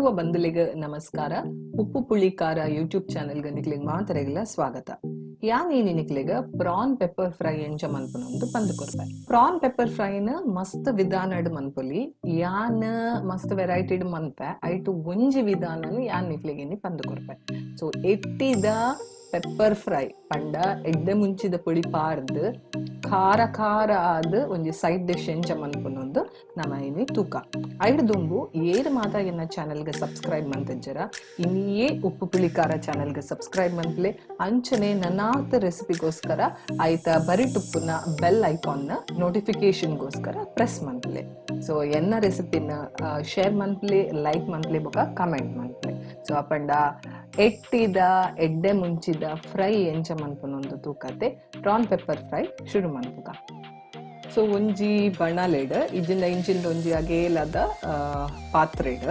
ತುಳುವ ಬಂಧುಲಿಗೆ ನಮಸ್ಕಾರ. ಉಪ್ಪು ಪುಳಿ ಖಾರ ಯೂಟ್ಯೂಬ್ ಚಾನೆಲ್ ನಿಕ್ಲೆಗ್ ಮಾತರೆಗ್ಲ ಸ್ವಾಗತ. ಯಾನ್ ಈ ನಿಕ್ಲೆಗ್ ಪ್ರಾನ್ ಪೆಪ್ಪರ್ ಫ್ರೈ ಎಂಚ ಮನ್ಪುನಂದು ಪಂದ್ ಕೊರ್ಪೆ. ಪ್ರಾನ್ ಪೆಪ್ಪರ್ ಫ್ರೈನ್ ಮಸ್ತ್ ವಿಧಾನಡ್ ಮನ್ಪೊಲಿ. ಯಾನ್ ಮಸ್ತ್ ವೆರೈಟಿಡ್ ಮನ್ಪೆ. ಐಟ್ ಒಂಜಿ ವಿಧಾನನ್ ಯಾನ್ ನಿಕ್ಲೆಗ್ ಇನಿ ಪಂದ್ ಕೊರ್ಪೆ. ಸೊ ಎಟ್ಟಿದ ಪೆಪ್ಪರ್ ಫ್ರೈ ಪಂಡ ಎಡ್ಡೆ ಮುಂಚಿದ ಪೊಡಿ ಪಾರ್ದ್ ಖಾರ ಖಾರ ಆದ್ ಒಂಜಿ ಸೈಡ್ ಡಿಶ್ ಎಂಚ ಮನ್ಪುನಂದು ನಮ ಇನಿ ತೂಕ. ಐಡ್ ದುಂಬು ಏರ್ ಮಾತ ಎನ್ನ ಚಾನೆಲ್ಗೆ ಸಬ್ಸ್ಕ್ರೈಬ್ ಮಂತಿಜ್ಜರ ಇನಿಯೇ ಉಪ್ಪು ಪುಳಿ ಖಾರ ಚಾನೆಲ್ಗೆ ಸಬ್ಸ್ಕ್ರೈಬ್ ಮನ್ಪಲೆ. ಅಂಚನೆ ನನಾತ್ ರೆಸಿಪಿಗೋಸ್ಕರ ಆಯ್ತ ಬರಿಟುಪ್ಪುನ ಬೆಲ್ ಐಕಾನ್ ನೋಟಿಫಿಕೇಶನ್ಗೋಸ್ಕರ ಪ್ರೆಸ್ ಮನ್ಪಲೆ. ಸೊ ಎನ್ನ ರೆಸಿಪಿನ ಶೇರ್ ಮನ್ಪಲೆ, ಲೈಕ್ ಮನ್ಪಲೆ ಬೊಕ ಕಮೆಂಟ್ ಮನ್ಪಲೆ. ಸೊ ಅಪಂಡ ಎಟ್ಟಿದ ಎಡ್ಡೆ ಮುಂಚಿದ ಫ್ರೈ ಎಂಚ ಮನ್ಪುನೊಂದು ತೂಕತೆ ಪ್ರಾನ್ ಪೆಪ್ಪರ್ ಫ್ರೈ ಶುರು ಮನ್ಪುಗ. ಸೊ ಒಂಜಿ ಬಣಲೆಡ್ ಇಜ್ಜಿಂದ ಇಂಚಿಂದ ಒಂಜಿ ಅಗೇಲದ ಪಾತ್ರೆಡ್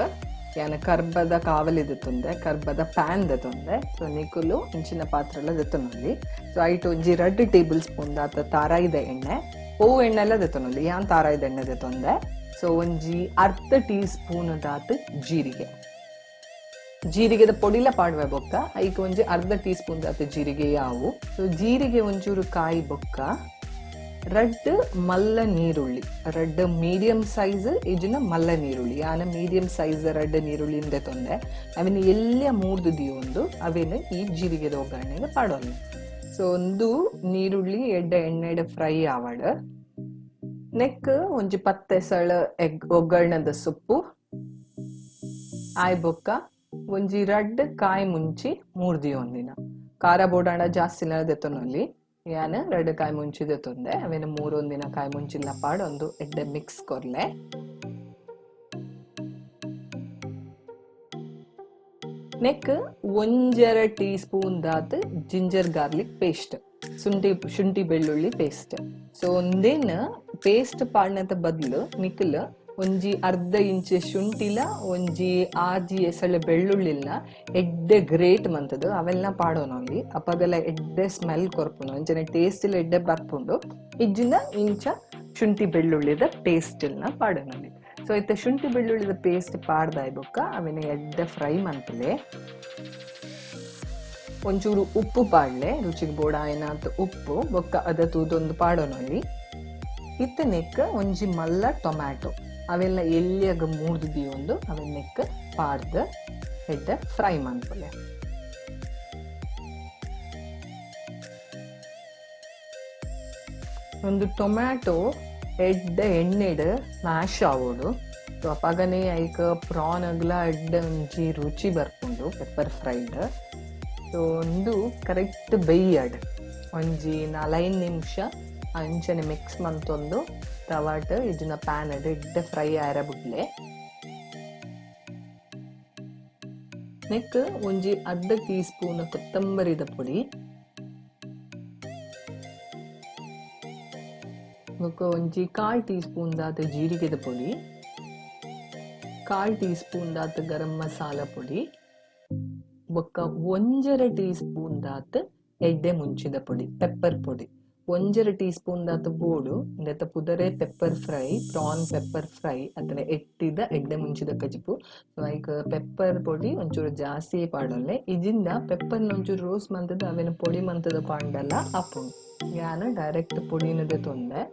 ಯಾನ ಕರ್ಬದ ಕಾವಲಿ ದೆತ್ತೊಂದೆ, ಕರ್ಬದ ಪ್ಯಾನ್ ದೆತ್ತೊಂದೆ. ಸೊ ನಿಕುಲು ಇಂಚಿನ ಪಾತ್ರೆಲ ದೆತ್ತೊನೊಲಿ. ಸೊ ಐಟ್ ಒಂಜಿ 2 ಟೇಬಲ್ ಸ್ಪೂನ್ ದಾತ ತಾರಾಯಿದ ಎಣ್ಣೆ, ಹೂವು ಎಣ್ಣೆಲ್ಲ ದೆತ್ತೊನೊಲಿ, ಯಾನ್ ತಾರಾಯಿದ ಎಣ್ಣೆ ದೆತ್ತೊಂದೆ. ಸೊ ಒಂಜಿ ಅರ್ಧ ಟೀ ಸ್ಪೂನ್ ದಾತ್ ಜೀರಿಗೆ, ಜೀರಿಗೆದ ಪೊಡಿಲ ಪಾಡುವೆ ಬೊಕ್ಕ ಐಕ್ ಒಂಜಿ ಅರ್ಧ ಟೀ ಸ್ಪೂನ್ ದಾತ್ ಜೀರಿಗೆ ಯಾವು. ಸೊ ಜೀರಿಗೆ ಒಂಚೂರು ಕಾಯಿ ಬೊಕ್ಕ ರಡ್ಡ್ ಮಲ್ಲ ನೀರುಳ್ಳಿ, ರಡ್ಡ್ ಮೀಡಿಯಂ ಸೈಜ್ ಇಜ್ಜಿನ ಮಲ್ಲ ನೀರುಳ್ಳಿ, ಯಾನ ಮೀಡಿಯಂ ಸೈಜ್ ರಡ್ಡ್ ನೀರುಳ್ಳಿ ಇಂದೆ ತೊಂದೆ ಅವೆನ್ ಎಲ್ಲಿಯ ಮೂರ್ದು ದಿಯೊಂದು ಅವೆನ್ ಈ ಜೀರಿಗೆದ ಒಗ್ಗರಣೆಗೆ ಪಾಡೊಂದು. ಸೊ ಒಂದು ನೀರುಳ್ಳಿ ಎಡ್ಡೆ ಎಣ್ಣೆಡ್ ಫ್ರೈ ಆವಡ್. ನೆಕ್ ಒಂಜಿ 10 ಎಸಳ ಎಗ್ ಒಗ್ಗರಣೆದ ಸೊಪ್ಪು ಆಯ್ ಬೊಕ್ಕ ಒಂಜಿ ರಡ್ಡ್ ಕಾಯಿ ಮುಂಚಿ ಮೂರ್ದಿಯೊಂದಿನ ಖಾರ ಬೋಡಾಂಡ ಜಾಸ್ತಿನ ದೆತ್ತೊನೊಲಿ. ಯಾನ್ ರಡ್ಡ್ ಕಾಯಿ ಮುಂಚಿ ದೆತ್ತೊಂದೆ, ಅವೆನ್ ಮೂರೊಂದಿನ ಕಾಯಿ ಮುಂಚಿಲ್ಲ ಪಾಡೊಂದು ಎಡ್ಡೆ ಮಿಕ್ಸ್ ಕೊರ್ಲೆ. ನೆಕ್ 1.5 ಟೀ ಸ್ಪೂನ್ ದಾತ್ ಜಿಂಜರ್ ಗಾರ್ಲಿಕ್ ಪೇಸ್ಟ್, ಶುಂಠಿ ಬೆಳ್ಳುಳ್ಳಿ ಪೇಸ್ಟ್. ಸೊ ಒಂದೇನ್ ಪೇಸ್ಟ್ ಪಾಡ್ನತ ಬದಲು ನಿಕ್ಲ್ ಒಂಜಿ ಅರ್ಧ ಇಂಚ್ ಶುಂಠಿಲ ಒಂಜಿ 6 ಎಸಳೆ ಬೆಳ್ಳುಳ್ಳಿಲ್ನ ಎಡ್ಡೆ ಗ್ರೇಟ್ ಮಂತದು ಅವೆಲ್ಲ ಪಾಡೋನಲ್ಲಿ ಅಪಗಲ ಎಡ್ಡೆ ಸ್ಮೆಲ್ ಕೊರ್ಪುಂಡು, ಅಂಚನೆ ಟೇಸ್ಟ್ ಇಲ್ಲ ಎಡ್ಡೆ ಬರ್ಪುಂಡು. ಇಜ್ಜಿಂದ ಇಂಚ ಶುಂಠಿ ಬೆಳ್ಳುಳ್ಳಿದ ಪೇಸ್ಟ್ ಇಲ್ನ ಪಾಡೋನಲ್ಲಿ. ಸೊ ಇತ್ತ ಶುಂಠಿ ಬೆಳ್ಳುಳ್ಳಿದ ಪೇಸ್ಟ್ ಪಾಡ್ದಾಯ್ ಬೊಕ್ಕ ಅವೆನ ಎಡ್ಡೆ ಫ್ರೈ ಮಂತಲೆ. ಒಂಚೂರು ಉಪ್ಪು ಪಾಡ್ಲೆ, ರುಚಿಗೆ ಬೋಡ ಏನಾತ್ ಉಪ್ಪು ಬೊಕ್ಕ ಅದ ತೂದೊಂದು ಪಾಡೋನಲ್ಲಿ. ಇತ್ತ ನೆಕ್ ಒಂಜಿ ಮಲ್ಲ ಟೊಮ್ಯಾಟೊ ಅವೆಲ್ಲ ಎಲ್ಲಿಯಾಗ ಮೂರ್ದು ದಿಯೊಂದು ಅವೆನ್ ನೆಕ್ ಪಾಡ್ದ್ ಎಡ್ಡೆ ಫ್ರೈ ಮನ್ಪುಲೆ. ಒಂದು ಟೊಮ್ಯಾಟೊ ಎಡ್ಡೆ ಎಣ್ಣೆಡ್ ಮ್ಯಾಶ್ ಆವೊಡು. ಸೊ ಅಪಗನೆ ಐಕ್ ಪ್ರಾನ್ ಅಗ್ಲ ಎಡ್ಡೆ ಒಂಜಿ ರುಚಿ ಬರ್ಪುಂಡು ಪೆಪ್ಪರ್ ಫ್ರೈಡ್. ಸೊ ಒಂದು ಕರೆಕ್ಟ್ ಬೇಯ್ಯಡ್ ಒಂಜಿ 4-5 ನಿಮಿಷ ಅಂಚನೆ ಮಿಕ್ಸ್ ಮಂತೊಂದು ತವಾಟ್ ಇಜ್ಜಿನ ಪ್ಯಾನ್ ಎಡ್ಡೆ ಫ್ರೈ ಆಯರ ಬುಡ್ಲೆ. ನೆಕ್ ಒಂಜಿ ಅರ್ಧ ಟೀ ಸ್ಪೂನ್ ಕೊತ್ತಂಬರಿದ ಪುಡಿ, ಬೊಕ್ಕ ಒಂಜಿ 1/4 ಟೀ ಸ್ಪೂನ್ ದಾತ್ ಜೀರಿಗೆದ ಪುಡಿ, 1/4 ಟೀ ಸ್ಪೂನ್ ದಾತ್ ಗರಂ ಮಸಾಲ ಪುಡಿ, ಬೊಕ್ಕ 1.5 ಟೀ ಸ್ಪೂನ್ ದಾತ್ ಎಡ್ಡೆ ಮುಂಚಿದ ಪುಡಿ, ಪೆಪ್ಪರ್ ಪುಡಿ. 1.5 ಟೀ ಸ್ಪೂನ್ ದಾತ್ ಬೋಡು ಇಂದೆತ ಪುದರೆ pepper fry, prawn pepper fry ಅತ್ತನೆ ಎಟ್ಟಿದ ಎಡ್ಡೆ ಮುಂಚಿದ ಕಜಿಪು. ಸೊ ಐಕ್ ಪೆಪ್ಪರ್ ಪೊಡಿ ಒಂಚೂರು ಜಾಸ್ತಿ ಪಾಡೊಲ್ಲೆ. ಇಜಿಂದ ಪೆಪ್ಪರ್ನ ಒಂಚೂರು ರೋಸ್ಟ್ ಮಂತದ ಅವೆನ ಪೊಡಿ ಮಂತದ ಪಾಂಡಲ ಆಪುಂಡು. ಯಾನ್ ಡೈರೆಕ್ಟ್ ಪೊಡಿನದೆ ತೊಂದೆ.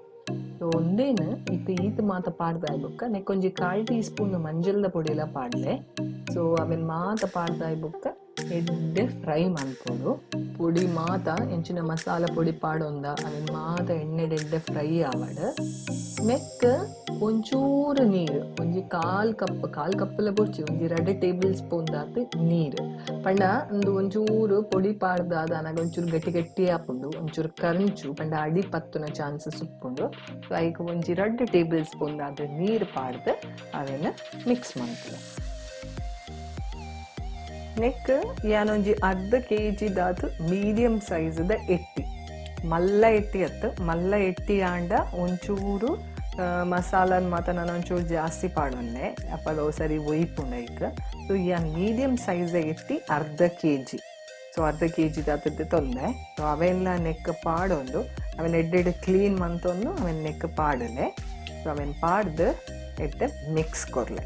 ಸೊ ಒಂದೇನು ಇತ್ತ ಈತ ಮಾತ ಪಾಡ್ದಾಯ್ ಬೊಕ್ಕ ನೆಕ್ ಒಂಜಿ 1/4 ಟೀ ಸ್ಪೂನ್ ಮಂಜಲ್ದ ಪೊಡಿಲ ಪಾಡ್ಲೆ. ಸೊ ಅವೆನ್ ಮಾತ ಪಾಡ್ದಾಯ್ ಬೊಕ್ಕ ಎಡ್ಡೆ ಫ್ರೈ ಮನ್ಪೊಡು. ಪೊಡಿ ಮಾತ ಎಂಚಿನ ಮಸಾಲ ಪೊಡಿ ಪಾಡೊಂದ ಅವೆನ್ ಮಾತ ಎಣ್ಣೆಡ್ ಎಡ್ಡೆ ಫ್ರೈ ಆವಡ್. ನೆಕ್ ಒಂಚೂರು ನೀರು, ಒಂಜಿ 1/4 ಕಪ್, 1/4 ಕಪ್ಪಲ ಬೊರ್ಚಿ ಒಂಜಿ 2 ಟೇಬಲ್ ಸ್ಪೂನ್ ದಾತ್ ನೀರು ಪಂಡ ಒಂದು ಒಂಚೂರು ಪೊಡಿ ಪಾಡ್ದಾದ ಅನಗ ಒಂಚೂರು ಗಟ್ಟಿ ಗಟ್ಟಿ ಆಪುಂಡು, ಒಂಚೂರು ಕರಂಚು ಪಂಡ ಅಡಿ ಪತ್ತುನ ಚಾನ್ಸಸ್ ಉಪ್ಪುಂಡು. ಸೊ ಐಕ್ ಒಂಜಿ 2 ಟೇಬಲ್ ಸ್ಪೂನ್ ದಾತ್ ನೀರು ಪಾಡ್ದು ಅವೆನ್ ಮಿಕ್ಸ್ ಮನ್ಪುಲೆ. ನೆಕ್ ಯಾನೊಂಜಿ ಅರ್ಧ ಕೆ ಜಿ ದಾತ್ ಮೀಡಿಯಂ ಸೈಜ್ದ ಎಟ್ಟಿ, ಮಲ್ಲ ಎಟ್ಟಿ ಅತ್ತು, ಮಲ್ಲ ಎಟ್ಟಿ ಆಂಡ ಒಂಚೂರು ಮಸಾಲನ್ ಮಾತ ನಾನು ಒಂಚೂರು ಜಾಸ್ತಿ ಪಾಡೊನ್ನೆ ಅಪಗ ಸರಿ ಒಯ್ಪುಂಡು ಐಕ್. ಸೊ ಯಾನ್ ಮೀಡಿಯಂ ಸೈಜ್ ಎಟ್ಟಿ ಅರ್ಧ ಕೆ ಜಿ. ಸೊ ಅರ್ಧ ಕೆ ಜಿ ದಾತದ್ದು ತೊಂದೆ. ಸೊ ಅವೆಲ್ಲ ನೆಕ್ ಪಾಡೊಂದು ಅವೆನ್ ಎಡ್ಡೆಡ್ ಕ್ಲೀನ್ ಮಂತೊಂದು ಅವೆನ್ ನೆಕ್ ಪಾಡಲೆ. ಸೊ ಅವೆನ್ ಪಾಡ್ದು ಎಡ್ಡೆ ಮಿಕ್ಸ್ ಕೊರ್ಲೆ.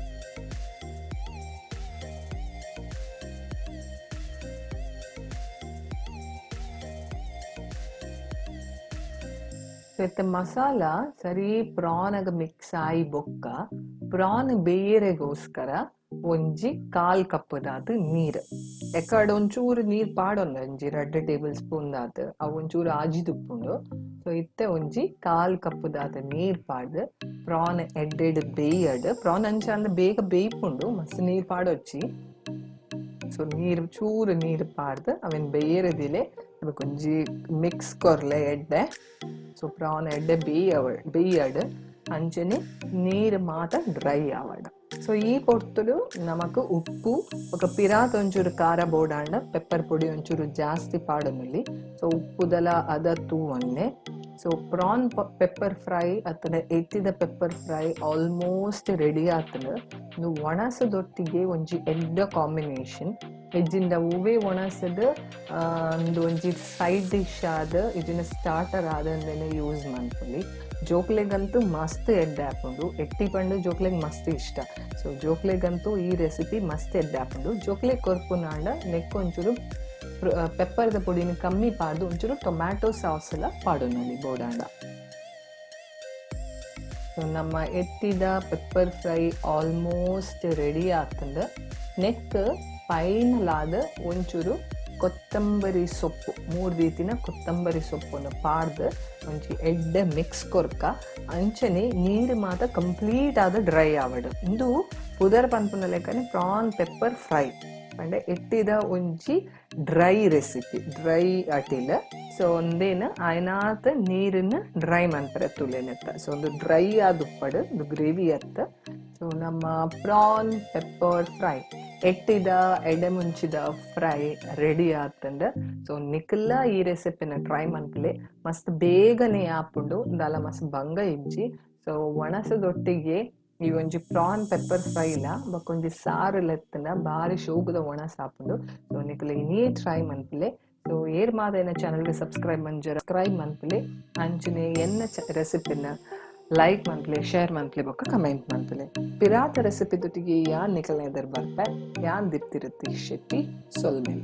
ಇತ್ತೆ ಮಸಾಲ ಸರಿ ಪ್ರಾನ್ಗ್ ಮಿಕ್ಸ್ ಆಯಿ ಬೊಕ್ಕ ಪ್ರಾನ್ ಬೇಯರೆಗೋಸ್ಕರ ಒಂಜಿ ಕಾಲ್ ಕಪ್ಪುದಾತ್ ನೀರ್. ಎಕ್ಕಡ್ ಒಂಚೂರು ನೀರ್ ಪಾಡೊಂದು ಒಂಜಿ 2 ಟೇಬಲ್ ಸ್ಪೂನ್ ದಾತ್, ಅವು ಒಂಚೂರು ಆಜಿದುಪ್ಪುಂಡು. ಸೊ ಇತ್ತೆ ಒಂಜಿ ಕಾಲ್ ಕಪ್ಪುದಾತ್ ನೀರ್ ಪಾಡ್ದ್ ಪ್ರಾನ್ ಎಡ್ಡೆಡ್ ಬೇಯಡ್. ಪ್ರಾನ್ ಅಂಚ ಅಂದ್ ಬೇಗ ಬೇಯ್ಪುಂಡು, ಮಸ್ತ್ ನೀರ್ ಪಾಡೊಚ್ಚಿ. ಸೊ ನೀರ್ ಚೂರು ನೀರ್ ಪಾಡ್ದ್ ಅವೆನ್ ಬೇಯರದಿಲೆ ಒಂಜಿ ಮಿಕ್ಸ್ ಕೊರ್ಲೆ ಎಡ್ಡೆ. ಸೊ ಪ್ರಾನ್ ಎಡ್ಡೆ ಬೇಯಡ್, ಅಂಚನೆ ನೀರ್ ಮಾತ ಡ್ರೈ ಆವಡ್. ಸೊ ಈ ಪೊರ್ತುಡು ನಮಕ್ ಉಪ್ಪು ಬೊಕ ಪಿರಾತ್ ಒಂಚೂರು ಖಾರ ಬೋಡಾಂಡ ಪೆಪ್ಪರ್ ಪೊಡಿ ಒಂಚೂರು ಜಾಸ್ತಿ ಪಾಡೊನುಲಿ. ಸೊ ಉಪ್ಪುದಲ ಅದ ತೂವೊನ್ನೆ. ಸೊ ಪ್ರಾನ್ ಪೆಪ್ಪರ್ ಫ್ರೈ ಅತ್ತಂಡ ಎತ್ತಿದ ಪೆಪ್ಪರ್ ಫ್ರೈ ಆಲ್ಮೋಸ್ಟ್ ರೆಡಿ ಆತಂಡ್. ಉಂದು ಒಣಸದೊಟ್ಟಿಗೆ ಒಂಜಿ ಎಡ್ಡೆ ಕಾಂಬಿನೇಷನ್. ಎಜ್ಜಿಂದ ಒವ್ವೇ ಒಣಸದ ಉಂದು ಒಂಜಿ ಸೈಡ್ ಡಿಶ್ ಆದ್ ಇಜ್ಜಿಂಡ ಸ್ಟಾರ್ಟರ್ ಆದ್ ಉಂದೆನ್ ಯೂಸ್ ಮನ್ಪೊಲಿ. ಜೋಕ್ಲೆಗಂತೂ ಮಸ್ತ್ ಎಡ್ಡೆ ಆಪುಂಡು. ಎಟ್ಟಿ ಪಂಡ ಜೋಕ್ಲೆಗ್ ಮಸ್ತ್ ಇಷ್ಟ. ಸೊ ಜೋಕ್ಲೆಗಂತೂ ಈ ರೆಸಿಪಿ ಮಸ್ತ್ ಎಡ್ಡೆ ಆಪುಂಡು. ಜೋಕ್ಲೆಗ್ ಕೊರ್ಪುನಾಂಡ ನೆಕ್ಕ್ ಒಂಚೂರು ಪೆಪ್ಪರ್ದ ಪೊಡಿನ ಕಮ್ಮಿ ಪಾಡ್ದು ಒಂಚೂರು ಟೊಮ್ಯಾಟೊ ಸಾಸ್ ಲ ಪಾಡೊನೊಲಿ ಬೋಡಾಂಡ. ಸೊ ನಮ್ಮ ಎತ್ತಿದ ಪೆಪ್ಪರ್ ಫ್ರೈ ಆಲ್ಮೋಸ್ಟ್ ರೆಡಿ ಆತಂಡ್. ನೆಕ್ ಫೈನಲ್ ಆದ್ ಒಂಚೂರು ಕೊತ್ತಂಬರಿ ಸೊಪ್ಪು, 3 ರೀತಿನ ಕೊತ್ತಂಬರಿ ಸೊಪ್ಪುನು ಪಾಡ್ದು ಒಂಜಿ ಎಡ್ಡೆ ಮಿಕ್ಸ್ ಕೊರ್ಕ. ಅಂಚನೆ ನೀರು ಮಾತ ಕಂಪ್ಲೀಟ್ ಆದ್ ಡ್ರೈ ಆವಡ್. ಉಂದು ಪುದರ್ ಪನ್ಪುನ ಲೆಕ್ಕನೆ ಪ್ರಾನ್ ಪೆಪ್ಪರ್ ಫ್ರೈ ಪಂಡ ಎಟ್ಟಿದ ಒಂಜಿ ಡ್ರೈ ರೆಸಿಪಿ, ಡ್ರೈ ಅಟಿಲ್. ಸೊ ಒಂದೇನ ಆಯ್ನಾತ್ ನೀರನ್ನು ಡ್ರೈ ಮನ್ಪರೆ ತುಲೆನೆತ್ತ. ಸೊ ಒಂದು ಡ್ರೈ ಆದ್ ಉಪ್ಪಡ್, ಒಂದು ಗ್ರೇವಿ ಅತ್ತ. ಸೊ ನಮ್ಮ ಪ್ರಾನ್ ಪೆಪ್ಪರ್ ಫ್ರೈ ಎಟ್ಟಿದ ಎಡೆ ಮುಂಚಿದ ಫ್ರೈ ರೆಡಿ ಆತಂಡ್. ಸೊ ನಿಕಲ್ಲ ಈ ರೆಸಿಪಿನ ಟ್ರೈ ಮನ್ಪುಲೆ, ಮಸ್ತ್ ಬೇಗನೆ ಆಪುಂಡು, ದಾಲ ಮಸ್ತ್ ಬಂಗ ಇಜ್ಜಿ. ಸೊ ಒಣಸದೊಟ್ಟಿಗೆ ಈ ಒಂಜಿ ಪ್ರಾನ್ ಪೆಪ್ಪರ್ ಫ್ರೈ ಲ ಬೊಕ ಒಂಜಿ ಸಾರು ಲೆತ್ತಂಡ ಬಾರಿ ಶೋಕುದ ಒಣಸ್ ಆಪುಂಡು. ಸೊ ನಿಕುಲು ಇನಿಯೇ ಟ್ರೈ ಮನ್ಪುಲೆ. ಸೊ ಏರ್ ಮಾತ ಎನ್ನ ಚಾನಲ್ ಗೆ ಸಬ್ಸ್ಕ್ರೈಬ್ ಮಂಜರ ಸಬ್ಸ್ಕ್ರೈಬ್ ಮನ್ಪುಲೆ. ಅಂಚನೆ ಎನ್ನ ರೆಸಿಪಿನ ಲೈಕ್ ಮನ್ಪುಲೆ, ಶೇರ್ ಮನ್ಪುಲೆ ಬೊಕ ಕಮೆಂಟ್ ಮನ್ಪುಲೆ. ಪಿರಾತ ರೆಸಿಪಿ ದೊಟ್ಟಿಗೆ ಯಾನ್ ನಿಕಲ್ನ ಎದುರು ಬರ್ಪೆ. ಯಾನ್ ದಿಪ್ತಿರತಿ ಶೆಟ್ಟಿ ಸೊಲ್ಮೆಲ್.